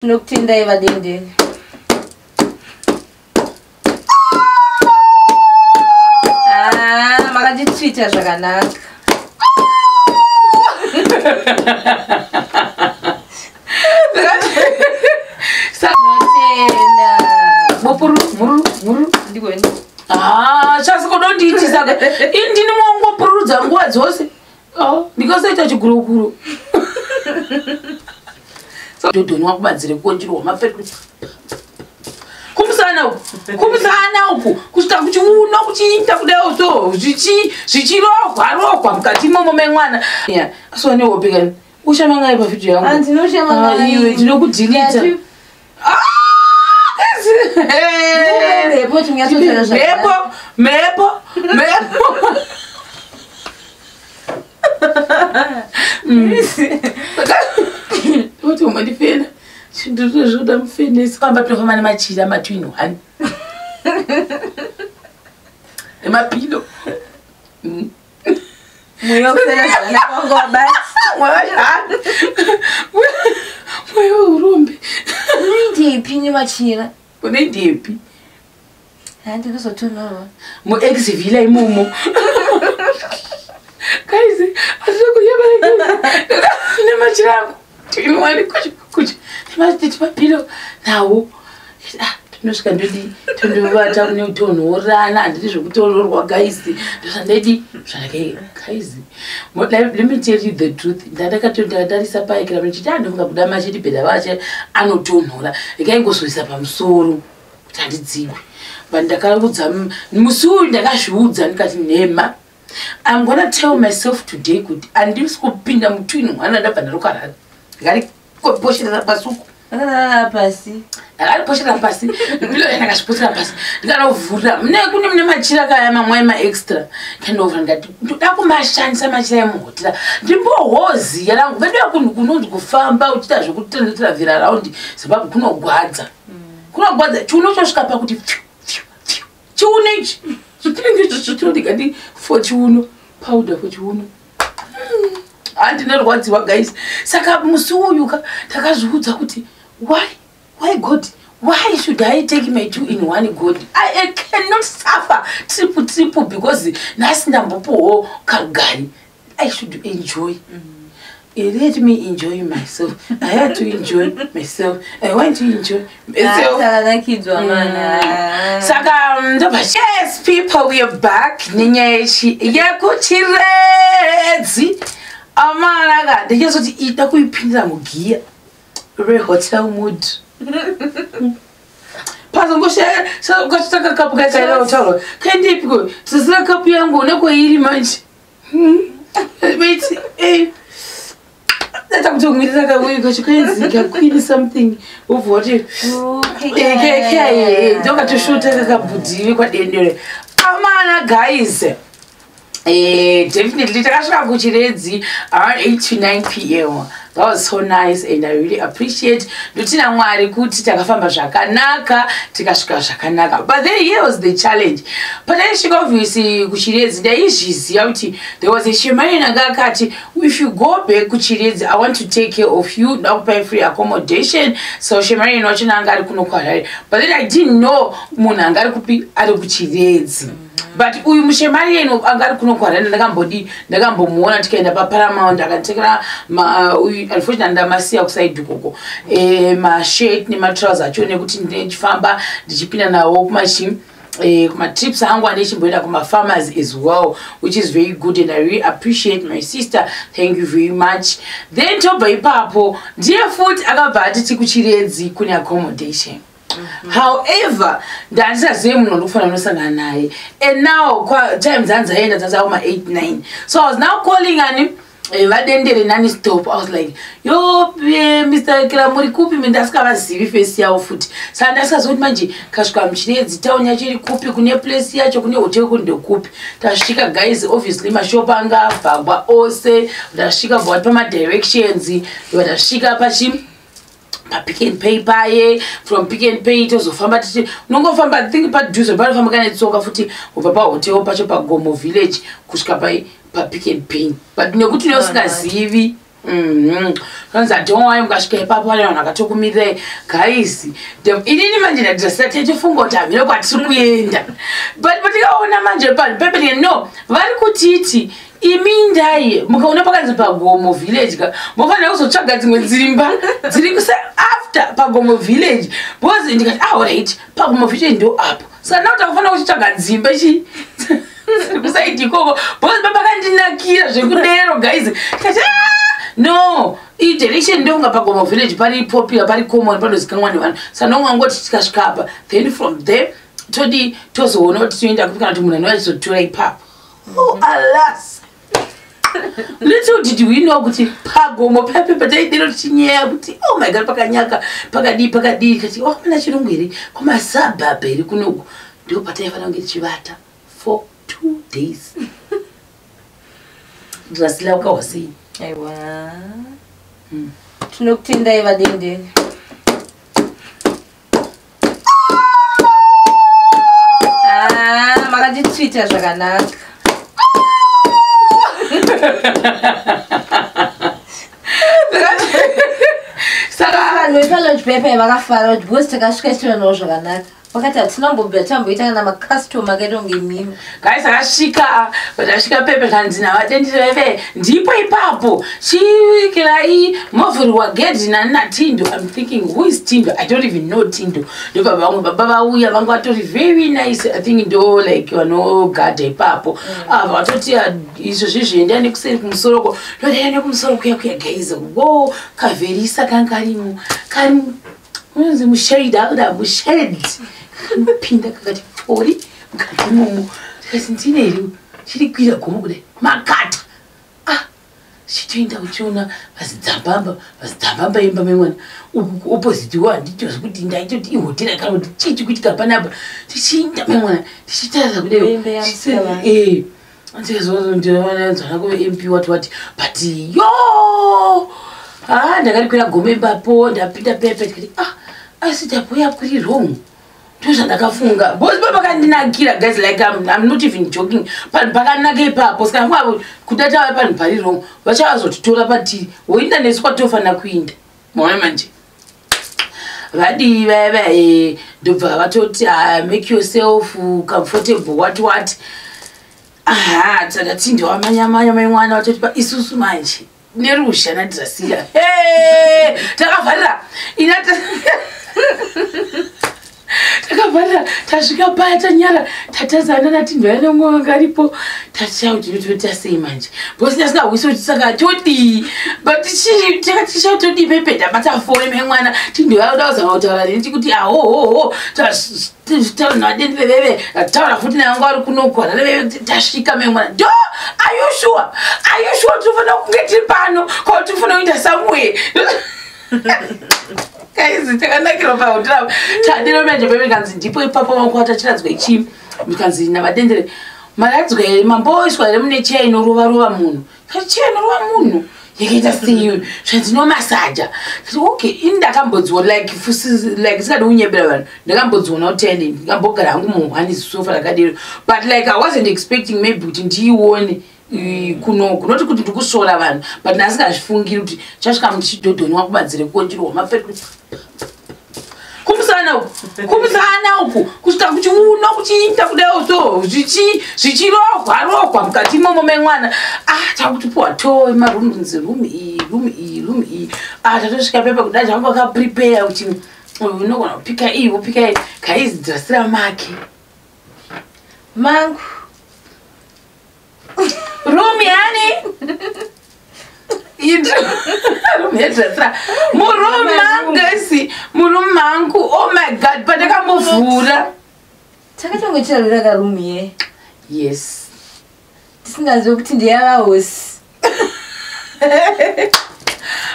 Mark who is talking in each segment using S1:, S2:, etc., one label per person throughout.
S1: Tinokutendai, VaDendere. Ah, makatitreata zvakanaka. Tinotenda.
S2: Mupuru, muru, muru.
S1: Ndikweni.
S2: Ah, chasikodondiitisa indini mongopururudza nguva dzose. Oh, ndikasaita chigurukuru dhodhoni wakubadzire kukonjirwa mapferi kumusana uku, kumusana uku, kusvika kuchiuno, kuchiita kudai so, zvichirohwa rohwa mukati imomo memwana. Asiwa nehope kani ushamangai pavhidhiyo yangu.
S1: Andinoshama.
S2: Ah, iwe ndinokudhilita.
S1: Mhepo, tinyatsotaura zvakanaka.
S2: Mhepo, mhepo, mhepo. Kuti umandifena ndinozoda mufenesi famba, tinofamba nemachira matwin one nemapilo.
S1: Mweya kusara zvakanaka wanga wabata.
S2: Mweya weurombe.
S1: Unoendepi nemachira?
S2: Unoendepi?
S1: Handinozotonhorwa.
S2: Muexvilla imomo, guys, asina kuyeva nemachira angu twin one, kuchi kuchi nemapilo nawo. Ah, tinosvika ndodi tondovata kutonhorana, handidi zvekutonhorwa, guys. Ndozvandadi zvandakai, guys. Let me tell you the truth. Ndandakatarisa paekera ndichiti andofunga kuda machiti bhedha vache anotonhora, ikaingozoisa pamusoro kuti handidzigwe. But ndakaudza musi uyu, ndakazviudza ndikati nhema. I'm gonna tell myself today kuti handisi kupinda mutwin one. Ndabva ndarokarara, ndikariposherera pasuku.
S1: Vakarara pasi.
S2: Ndakariposhera pasi pilo, ndakazviposhera pasi, ndikanovhurira mune kune mune machira kaya mamwe maextra. Ndikanovhura, ndikati ndoda kumashandisa machira emuhotera, ndimbohoziya rangu veduya. Kunhu kunonzi kufamba uchiita zvekutravhera around Zimbabwe kunogwadza, kunogwadza. Chiuno chosvika pakuti pfiu, pfiu, pfiu. Chiuno ichi chinenge chichito, ndikati for chiuno, powder for chiuno. Handinorwadziwa, guys. Saka musi uyu ka takazviudza kuti why God, why should I take my two in one? God, I cannot suffer triple triple because nhasi ndambopowo kagari. I should enjoy. Let me enjoy myself. I had to enjoy myself. I want to enjoy myself.
S1: Takanakidzwa mana.
S2: Saka ndobva, yes people, we are back nenyaya yekuChiredzi. Amanaka, ndichazoti ida kuipindira mugiya rehotel mood pazongoshataka kapu kaikaira kutaura kaendepiko sisira kapu yangu nekwairi manje. Wait, eh. Data kutomirira kauyu kacho kainzi kaqueen something, wobva wati ndokatoshuta kakabhudhivi kwaDendere. Amana guys, definitely takasvika kuChiredzi around 8 to 9 p.m. That was so nice and I really appreciate, ndotina Mwari kuti takafamba zvakanaka, tikasvika zvakanaka. But then here was the challenge. Pataisvika, obviously kuChiredzi ndaizviziva kuti there was a Shemarian anga akati, "If you go back kuChiredzi, I want to take care of you, ndakupai free accommodation." So Shemarian wachona anga ari kuno kuHarare, but then I didn't know munhu anga ari kupi, ari kuChiredzi. But uyu muShemarian anga ari kuno kuHarare ndakambodi, ndakambomuona tikaenda paParamount, akatekera uyu. Unfortunately ndamasiya kuside ikoko, mashirt nematrousers acho, nekuti ndichifamba ndichipinda nawo kumachi kumatrips angu andichimboenda kumafarmers as well, which is very good and I really appreciate my sister. Thank you very much. Then tobva ipapo, ndiye futi akabva atiti kuChiredzi kune accommodation. However, ndandisazive munhu wandikufanira kunosangana naye, and now time dzanzaenda dzanza kuma 8 9, so I was now calling ani, VaDendere nani stop. I was like, "Yo, Mr Kira, muri kupi?" Me ndasikavazivi face yavo futi, saka ndasikazivi kuti manje kasvika muChiredzi town yacho iri kupi, kune place yacho, kune hotel kundekupi. Tasvika guys, obviously mashopu anga avhagwa ose. Ndasvika, bva pamadirections, ndasvika pachi paPick and Pay paye. From Pick and Pay tozofamba tichi unongofamba, think padhuze panofamba kana tsoka futi kubva pahotel pacho paGomo Village kusvika pai paPick and Pay, but nekuti une usingazivi. Kanzi don't worry, mukasvika ipapo pane vanhu vakatokumirirai. Guys, inini manje ndadhirasira tichifunga kuti hamhino kwatiri kuenda, but patikaona manje panhu pepe, no, vari kutiti imi ndai mukaona pakanzi Pagomo Village ka, mofanira kuzotsvaga dzimwe dzimba dziri kusa after Pagomo Village, because ndikati, "Ah, alright, Pagomo Village ndo apo." Saka now takufanira kuchitsvaga dzimba chi dziri kusaidi ikoko, because papakandinakira zvekudero, guys. Ndikati, "Ah, no, idirection ndokunga Pagomo Village pari popular, pari common, panozikanwa nevanhu." Saka ndongangoti tikasvika apa, then from there todi tozoona kuti toenda kupi, kana kuti munhu anouya achizotora ipapo. Oh, alas, little did we know kuti Pagomo pepe pataidero tichinyeya kuti, "Oh my God, pakanyaka pakadii pakadii," kati, "Oh, mana chirungu here, kwamasuburb here kunoku?" Ndo pataifanira kunge tichivata for 2 days. Ndirasilauka sei?
S1: Aiwa, tinokutendai, vadendeni. Ah, makatitreata zvakanaka.
S2: Saka
S1: vanhu vepalodge pepe vakafara kuti because takasvika titoranawo zvakanaka, vakati hatina kumbobvira tamboita kana macustomer akaita kunge imimi.
S2: Guys, akasvika, tasvika pepe, kanzi navadendere veve, "Ndipo ipapo, chikirai movhurwa gedhi nani naTindo." I'm thinking, "Who is Tindo? I don't even know Tindo." Ndobva vamwe baba vauya, vanga vatori very nice. I think ndo like vanogadha ipapo. Ava vatoti, "Ah, izvo zvizvi, endai nekuseri kumusoroko." Ndodaenda nekumusoro kuya kuya, guys, wo kavherisa kanga karimo, kari unonzi mushade, akuda mushade, kakanopinda kakati pfori mukati imomo. Tikati, "Ndine here chiri kwira gomo kudai makata?" Ah, chitoenda uchiona vazidzambamba, vazidzambamba imba memwana uku kuopposite wo. Handitozi kuti ndaitoti ihotera kana kuti chii chikuitika panapa. Tichiinda memwana, tichitarisa kudai.
S1: Imba yamusikana.
S2: Ndizonzwana kuve MP wati wati, but yo, ha, ndakarikwira gomo ipapo, ndapinda pepe, tikati, "Ah, asi tapoya kuri wrong." Ndozvandakafunga because papakandinakira, guys, like I'm not even joking. Panhu pakanaka ipapo. Saka mwa kuda tava panhu pari wrong, vachavazotitora patiri woinda nesu kwatofanira kuinda. Maona manje vadii vaya vaya, ndobva vatoti, "Ah, make yourself comfortable," what what. Aha, saka tindowamanyamanya mai mwana vatoti pa isusu manje nerusha nadhirasiya takavharira ina, takavharira. Tasvika paya, tanyara, tatazana natindwaya nemumwe wanga aripo. Tatichautinotoita sei manje? Because ndasingahwisi kuti saka todii, but takati todii pepe. Ndabata foni memwana, tindwaya kuda kuzama kutaura neni, tikuti ahohoho, taura navadeni veveve, taura futi navanga vari kunogwana veveve. Tasvika memwana do, "Are you sure? Are you sure tinofanira kunge tiri pano kana tinofanira kuenda somewhere?" Guys, takanakirwa pahotera. Tadero manje pepe kanzi ndipo ipapo makwata chiradzwa ichi. Kanzi navadendere, "Maradzwa here? Mamboiswa here mune cheya inorova rova munhu?" Kati, "Cheya inorova munhu yakaita sei?" Zvanzi, "Nomasaja." Kati, "Okay." Ini ndakambodziona like like singadi kunyebera vanhu, ndakambodziona kuteni ndikambogara hangu muhwani sofa rakadero, but like I wasn't expecting maybe kuti ndiione kunoku. Noti kuti ndikusvora vanhu, but ndasingazvifungiri kuti chasvika muchidhodhonwa kumadzire kukonjirwa mapferi kumusana uku, kumusana uku, kusvika kuchiuno, kuchiita kudai so, zvichirohwa rohwa mukati imomo memwana. Ah, takutopiwa to marooms, room iyi, room iyi, room iyi. Ah, tatosvika pepa kudai, zvanga vakaprepare kuti unogona kupika iyi, wopika iyi. Guys, dzasira make
S1: Mangu.
S2: Room yani room yedzasira muroom mangu, guys, muroom mangu. Oh my God, pandakambovhura.
S1: Takatongochirarira karoom ye.
S2: Yes.
S1: Tisingazivi kuti ndeyavahosi.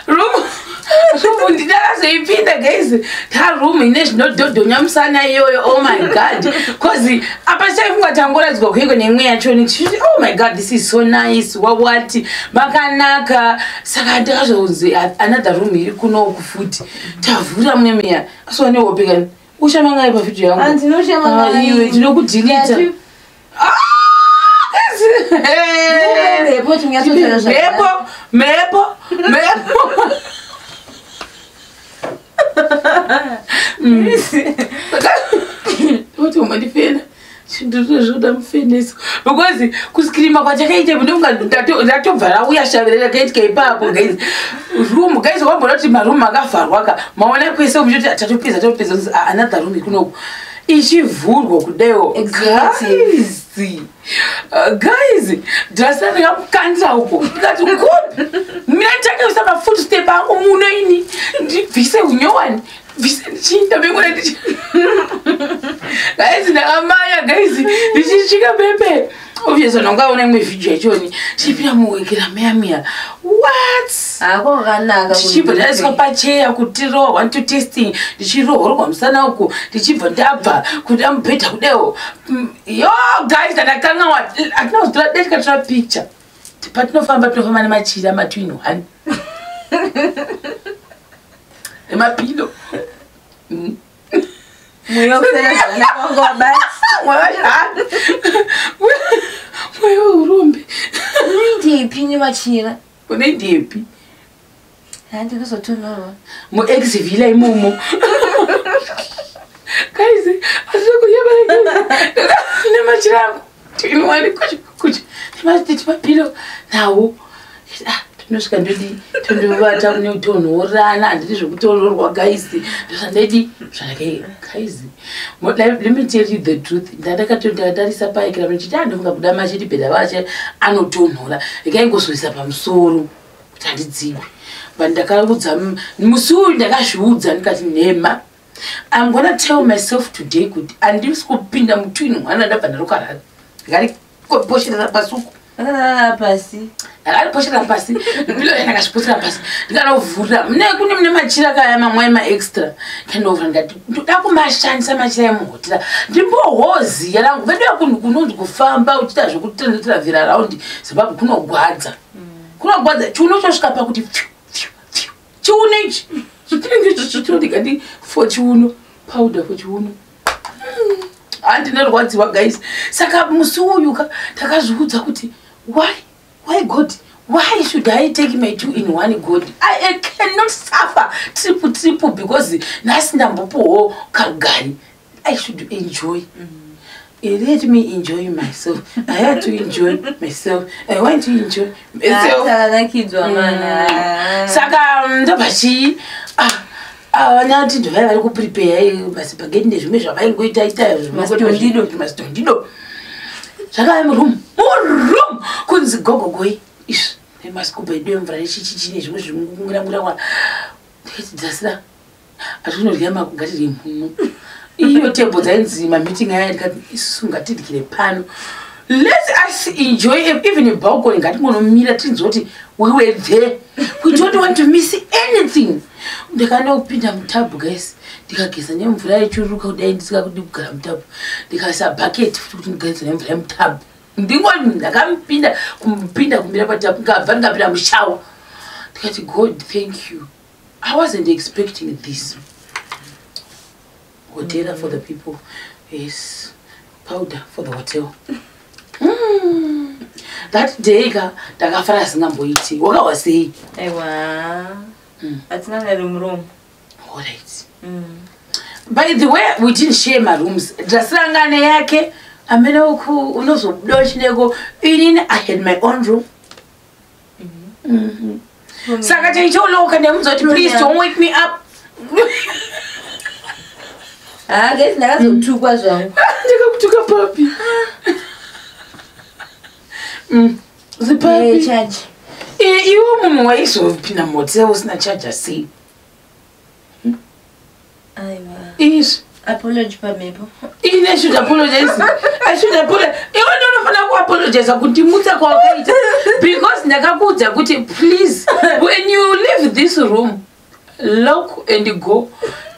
S2: Room ndinakazoipinda, guys, taroom ine zvinodhodhonya musana iyoyo. Oh my God, cause apa chaifunga tangoradzwa kuiko nemwe yachoni, tichiti, "Oh my God, this is so nice," wawati makanaka. Saka ndakazonzi another room iri kunoku futi. Tavhura mune miya asiwane hope kani ushamangai pavideo yangu. Ah, iwe, ndinokudhilita.
S1: Mhepo kuti munyatsotaura zvakanaka.
S2: Mhepo, mhepo, mhepo. Kuti umandifena ndinozvoda mufeneso because kuskirima kwatakaita ndonga ndatobva rauya shavira rakaitika ipapo. Guys, room, guys, wambona kuti maroom akavharwa ka, maona kwese muchiti tatopedza, tatopedza, kunzi, "Ah, another room ikunoku ichivhurwa kudaiwo."
S1: Exactly.
S2: Guys, guys, drasa ndikamukandira uko, ndikati, "God, mina nditakaisa mafootstep angu muno, ini ndibvise unyowani, bvise ndichinda mengona ndichi." Guys, ndakamanya, guys, ndichisvika pepe, obviously ndongaona imwe vhidhio yachoni, tichipinda muwekera meya meya, what?
S1: Hako kwakanaka.
S2: Tichibva ndaiswa pacheya kutirowa one two testing, ndichirohorwa musana uku, ndichibva ndabva kuda mubhedha kudewo. Yo guys, ndakakanganwa, hatina kuzotora dai tikatora picture. Patinofamba tinofamba nemachira ma2 in 1 nemapilo.
S1: Mweya kusara zvakanaka wanga wabata.
S2: Mweya weurombe.
S1: Unoendepi nemachira?
S2: Unoendepi?
S1: Handinozotonhorwa.
S2: Muexvilla imomo, guys, asina kuyeva nemachira angu tinwani kuchi kuchi nemapilo nawo. Ah, tinosvika ndodi tondovata kutonhorana, handidi zvekutonhorwa, guys, ndozvandadi zvandakai. Guys, let me tell you the truth, ndandakatarisa paekera ndichiti andofunga kuda machiti bhedha vache anotonhora, ndikaingozoisa pamusoro kuti handidzigwe, but ndakaudza musi uyu, ndakazviudza ndikati, "Nhema, I'm gonna tell myself today kuti handisi kupinda mu2 in 1." Ndabva ndarokarara, ndikariposherera pasuku.
S1: Vakarara pasi.
S2: Ndakariposhera pasi pilo, ndakazviposhera pasi, ndikanovhura mune kune mune machira kaya mamwe maextra, ndikanovhura, ndikati ndoda kumashandisa machira emuhotera, ndimbohoziya rangu veduya. Kunhu kunonzi kufamba uchiita zvekutravel around Zimbabwe kunogwadza, kunogwadza. Chiuno chosvika pakuti pfiu, pfiu, pfiu. Chiuno ichi chinenge chichitodikati for chiuno, powder for chiuno, handinorwadziwa, guys. Saka musi uyu ka takazviudza kuti, Why God, why should I take my two in one? God, I cannot suffer triple triple because nhasi ndambopowo kagari. I should enjoy. Let me enjoy myself. I had to enjoy myself. I want to enjoy myself."
S1: Takanakidzwa mana.
S2: Saka ndobva chii, vanati ndovai vari kuprepare masipageti nezvimwe zvavaingoita ita.
S1: Mastondido.
S2: Mastondido zvakava muroom, muroom kunzi gogogoi izvi nemasikubha edu emvura nechichichi nezvimwe zvingunguramura. Ndikati, "Dzasira, hatikunodya mako, ngatirye muno." Iyo table dzainzi mameeting aya, ndikati, "Isusu ngatidyire pano. Let us enjoy even a balcony, ngatingonomira tinzwa kuti we were there. We don't want to miss anything." Ndikanopinda mutub, guys, ndikageza nemvura yechuruka kudai, ndisingakudi kugara mutub, ndikaisa bucket futi kuti ndigeze nemvura yemutub. Ndingoni ndakamupinda kumupinda kumira patub, ndikabva ndikapinda mushower, ndikati, "God, thank you. I wasn't expecting this." Hotel for the people, yes, powder for the hotel. That day ka ndakafara singamboiti. Wakawa sei?
S1: Aiwa, hatina nari muromo.
S2: Alright. By the way, we didn't share my rooms. Drasirangane yake amene uku unozobuda uchineko, inini I had my own room. Saka ticholoka ndemudza kuti, "Please don't wake me up."
S1: Ha, guys, ndakazotukwa zvangu.
S2: Ndikakutuka papi? Zipapi?
S1: Charge.
S2: Iwe munhu waizopinda muhotel usina charger sei?
S1: Aiwa.
S2: Izvi.
S1: Apology pamhepo.
S2: Ini I should apologize? I should apologize? Iwe ndonofanira kuapologiza kundimutsa kwawakaita, because ndakakuudza kuti, "Please, when you leave this room, lock and go.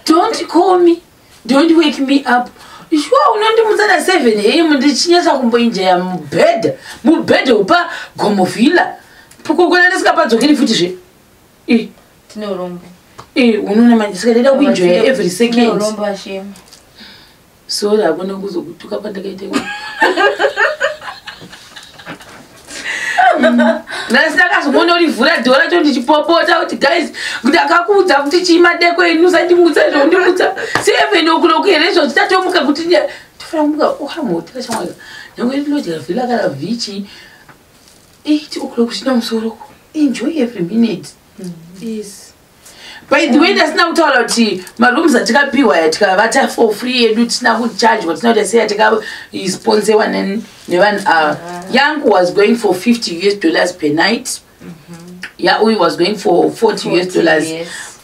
S2: Don't call me, don't wake me up." Sure, unondimutsa na7 am ndichinyatsa kumboenjoya mubhedha, mubhedha upa gomovhila pukukuna ndisikapadzokeri futi zve.
S1: Tine urombo.
S2: Unoona manje, saka ndaida kuenjoya every
S1: Tine
S2: second.
S1: urombo ashema.
S2: Sorry, hakuna kuzokutuka kwandakaita. Ndasina kazongonorivhura dhoo racho ndichipopota kuti, "Guys, ndakakuudza kuti chii madeko enu, usandimutsa izvo ndimutsa 7 o'clock here izvo titatomuka kuti tofanira kumuka uhamuhotera shamwari nyange ndinodya vhila kana vhichi 8 o'clock kusvina musoro. Enjoy every minute." Yes. By the way, ndasina kutaura kuti marooms atikapiwa tikavata for free yedu, tisina kuchajwa, tisina kuti sei, atikasponsewa nevanhu ava. Yangu was going for US$50 per night. Yauyu was going for 40 US dollars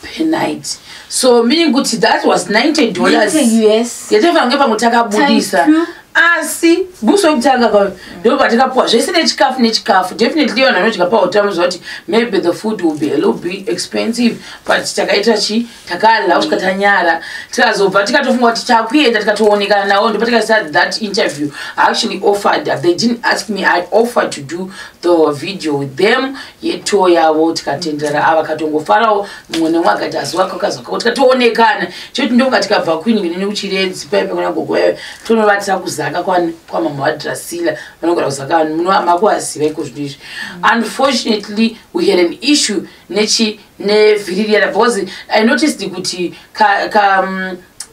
S2: per night, so meaning kuti that was $90
S1: US.
S2: Yataifanira kunge pamwe takabudisa.
S1: Times two.
S2: Asi musi wekutanga ndo patikapuwa zvese nechikafu nechikafu. Definitely vanhu vanodya pahotera muziva kuti maybe the food will be a little bit expensive, but takaita chi takadya kusvika tanyara. Tikazobva tikatofunga kuti takuenda, tikatoonekana navo, ndo patikaisa that interview. I actually offered, they didn't ask me, I offered to do the video with them yetour yavo. Tikatenderana, ava katongofarawo, mumwe nemumwe akati azuva kakazwakako. Tikatoonekana choti ndokunga tikabva kuiningini nekuChiredzi paipe kuna gogo yayo, tonovatira kuZaka kwamama vaDrasila vanogara kuZaka. Makuvaziva iko zvinhu izvi. Unfortunately, we had an issue nechi nevhiri because I noticed kuti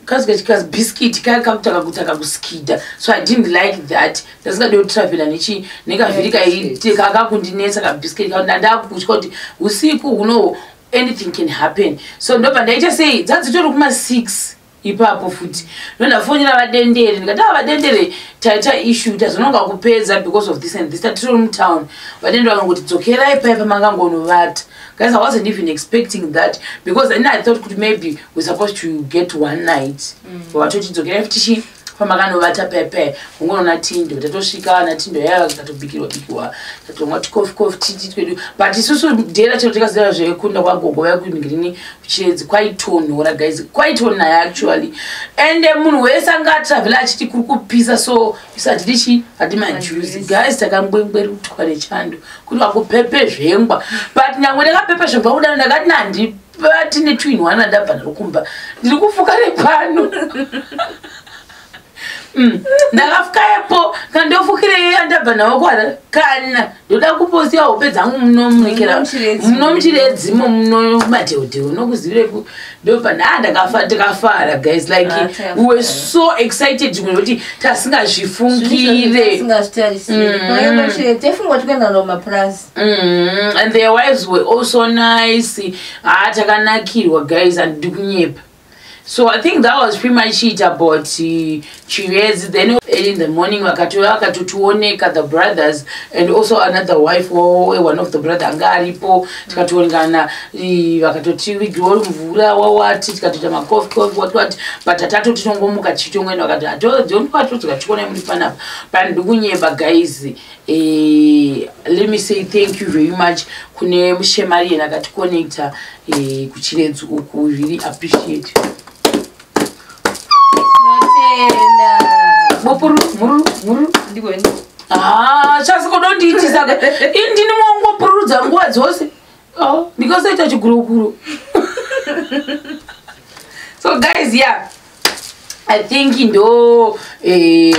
S2: kazibiscuit kakutaka kutaka kuskida, so I didn't like that. Ndasingade kutravela nechi nekavhiri kaite kakakundinetsa kabiscuit. Ndandakutya kuti usiku hunoho anything can happen, so ndobva ndaita sei, dzadzitori kuma6 ipapo futi, ndondafonera vaDendere ndikati, "A vaDendere, taita issue, tazononga kupedza because of this and this, tatiri mutown." Vadendere vakangoti, "Dzokerai paipa mangangonovata." Guys, I wasn't even expecting that because then I thought kuti maybe we're supposed to get one night. Vatoti, "Dzokerai tichi pamakanovata paipai." Ungonoona Tindo, tatosvika naTindo yaya, tatobikirwa bikirwa, tatomwa tikofi kofi titi twedu. But isusu dhera chero tikaziva zvekunda kwagogo vakungirini kuChiredzi kwaitonhora, guys, kwaitonaya actually. And munhu wese anga atravhela achiti kuri kupisa, so isu hatidi chi hati majuzi. Guys, takangwengwerutwa nechando kuti vakupepe zvengwa, but nyangwe ndakapepe zvengwa kudaro, ndakati nandi tine twinwana ndabva naro kumba, ndiri kufuka nepano. Ndakafukaepo kandofukirei andabva nawo kwara kana ndoda kuposiya hope dzangu munomunikira muno muChiredzimo muno madheudheu nokuzivireku. Ndobva ndaa ndakafara, guys, like we were so excited kuti tasingazvifungire.
S1: Taifunga tikuenda nomapurasi.
S2: And their wives were also nice. Ha, takanakirwa, guys, handidi kunyepa. So I think that was pretty much it about Chiredzi. Then early in the morning vakatouya vakatotioneka, the brothers and also another wife, one of the brother anga aripo. Tikatoonekana, vakatotivigirawo mvura wawati, tikatoita macoffee coffee, what what, but hatatoti tongomuka tichitongoenda. Vakati, "Donkwatodzoka tichiona muri panapa." But ndikunyeba, guys. Let me say thank you very much kune mushemarian akaticonnecta kuChiredzi uku. Really appreciate.
S1: Tinotenda.
S2: Mupuru muru muru.
S1: Ndikweni.
S2: Ah, chasikodondiitisa indini mongopururudza nguva dzose. Oh, ndikasaita chigurukuru. So guys, yeah, I think ndo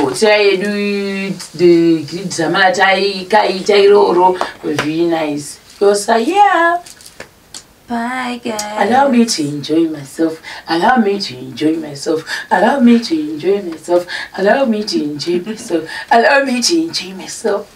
S2: hotera yedu, the drama ratakaita iroro, very nice yosa, yeah.
S1: Bye, guys.
S2: Allow me to enjoy myself. Allow me to enjoy myself. Allow me to enjoy myself. Allow me to enjoy myself. Allow me to enjoy myself.